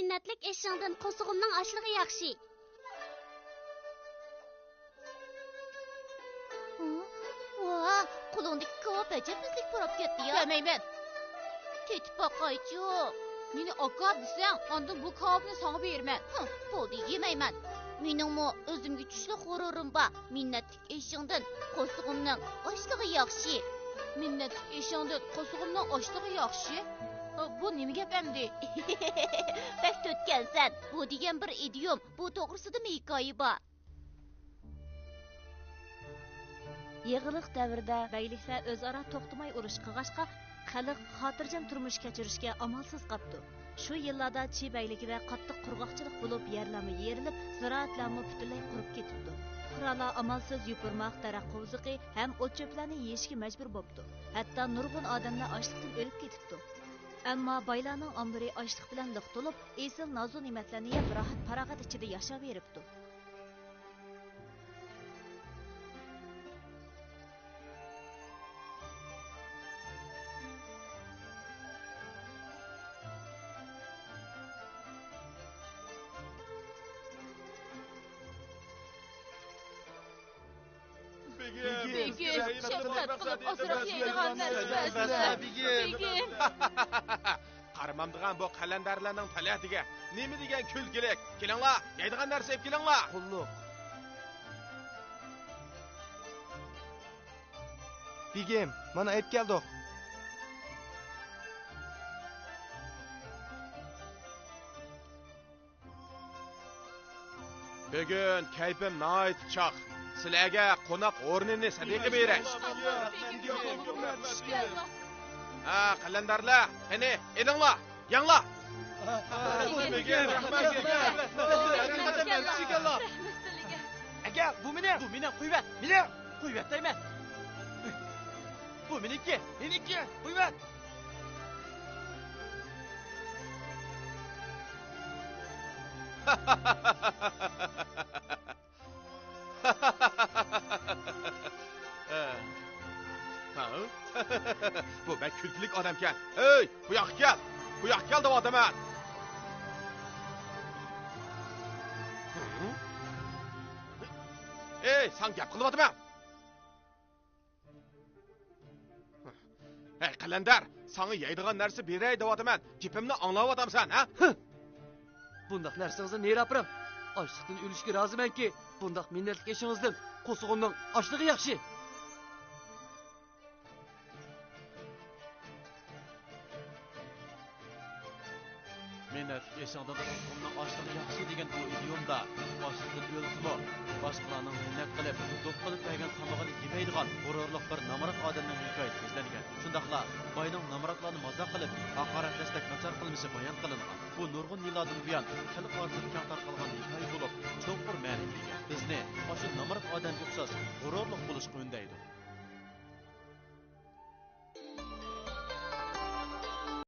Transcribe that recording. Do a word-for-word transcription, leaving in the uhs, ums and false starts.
مىننەتلىك ئېشىڭدىن قورسىقىمنىڭ ئاچلىقى ياخشى. ۋا، قولۇڭدىكى كاۋاپ ئەجەب تېزلىك پۇراپ كەتتى يا. يېمەيمەن. تېتىپ باقايچۇ. مېنى ئاكا دېسەڭ، ئاندىن بۇ كاۋاپنى ساڭا بېرىمەن. ھە، بولدى، يېمەيمەن. مېنىڭمۇ ئۆزۈمگە چۈشلۈك غۇرۇرۇم بار. مىننەتلىك ئېشىڭدىن قورسىقىمنىڭ ئاچلىقى ياخشى. مىننەتلىك ئېشىڭدىن قورسىقىمنىڭ ئاچلىقى ياخشى؟ بۇ نېمە گەپ ئەمدى؟ بەك تۆتكەلسەن. بۇ دېگەن بىر ئىدىيوم. بۇ توغرىسىدىمۇ ھېكايە بار. يېغىلىق دەۋرىدە بەگلىكلەر ئۆزئارا توختىماي ئۇرۇش قىلغاچقا، خەلق خاتىرجەم تۇرمۇش كەچۈرۈشكە ئامالسىز قاپتۇ. شۇ يىللاردا چى بەگلىكىدە قاتتىق قۇرغاقچىلىق بولۇپ، يەرلەرمۇ يېرىلىپ، زىرائەتلەرمۇ پۈتۈنلەي قۇرۇپ كېتىپتۇ. پۇقرالار ئامالسىز يوپۇرماق، دەرەخ قوۋزۇقى ھەم ئوت-چۆپلەرنى يېيىشكە مەجبۇر بوپتۇ. ھەتتا نۇرغۇن ئادەملەر ئاچلىقتىن ئۆلۈپ كېتىپتۇ. ئەمما بايلارنىڭ ئامبىرى ئاشلىق بىلەن لىق تولۇپ، ئېسىل نازۇ نېمەتلەرنى يەپ، راھەت-پاراغەت ئىچىدە ياشاۋېرىپتۇ. بېگىم، بېگىم، شەپقەت قىلىپ، ئازراق يەيدىغان نەرسە بەرسىلە. بېگىم. بېگىم. قارىمامدىغان بۇ قەلەندەرلەرنىڭ تەلەتىگە. نېمە دېگەن كۈلكىلىك. كېلىڭلار، يەيدىغان نەرسە ئېلىپ كېلىڭلار. قۇللۇق. بېگىم، مانا ئېلىپ كەلدۇق. بۈگۈن كەيپىم ناھايىتى چاق. سىلەرگە قوناق ئورنىنى سەدىقە بېرەي. ھە، قەلەندەرلەر، قېنى، ئېلىڭلار، يەڭلار. ئاكا، بۇ مېنىڭ. بۇ مېنىڭ، قويۇۋەت. مېنىڭ. قويۇۋەت دەيمەن. بۇ مېنىڭكى. مېنىڭكى، قويۇۋەت. ھە؟ بۇ بەك كۈلكىلىك ئادەمكەن. ھەي، بۇ ياققا كەل! بۇ ياققا كەل دەۋاتىمەن! ھە؟ ھەي، ساڭا گەپ قىلىۋاتىمەن! ھەي، قەلەندەر، ساڭا يەيدىغان نەرسە بېرەي دەۋاتىمەن. گېپىمنى ئاڭلاۋاتامسەن، ھە؟ ھە! بۇنداق نەرسىڭىزنى نېرى ئاپىرىڭ؟ ئاچلىقتىن ئۆلۈشكە رازىمەنكى، بۇنداق مىننەتلىك ئېشىڭىزدىن قورسىقىمنىڭ ئاچلىقى ياخشى. مىننەتلىك ئېشىڭدىن قورسىقىمنىڭ ئاچلىقى ياخشى دېگەن بۇ ئىدىيومدا ئاچلىقتىن ئۆلسىمۇ، باشقىلارنىڭ مىننەت قىلىپ، دوپپىلىپ بەرگەن تامىقىنى يېمەيدىغان غۇرۇرلۇق بىر نامرات ئادەمنىڭ ھېكايىسى سۆزلەنگەن. شۇنداقلا باينىڭ نامراتلارنى مازاق قىلىپ، ھاقارەتلەشتەك ناچار قىلمىشى بايان قىلىنغان. بۇ نۇرغۇن يىللاردىن بۇيان خەلق ئارىسىدا كەڭ تارقالغان ھېكايە بولۇپ، چوڭقۇر مەنىگە ئىگە. بىزنى ئاشۇ نامرات ئادەمگە ئوخشاش غۇرۇرلۇق بولۇشقا ئۈندەيدۇ.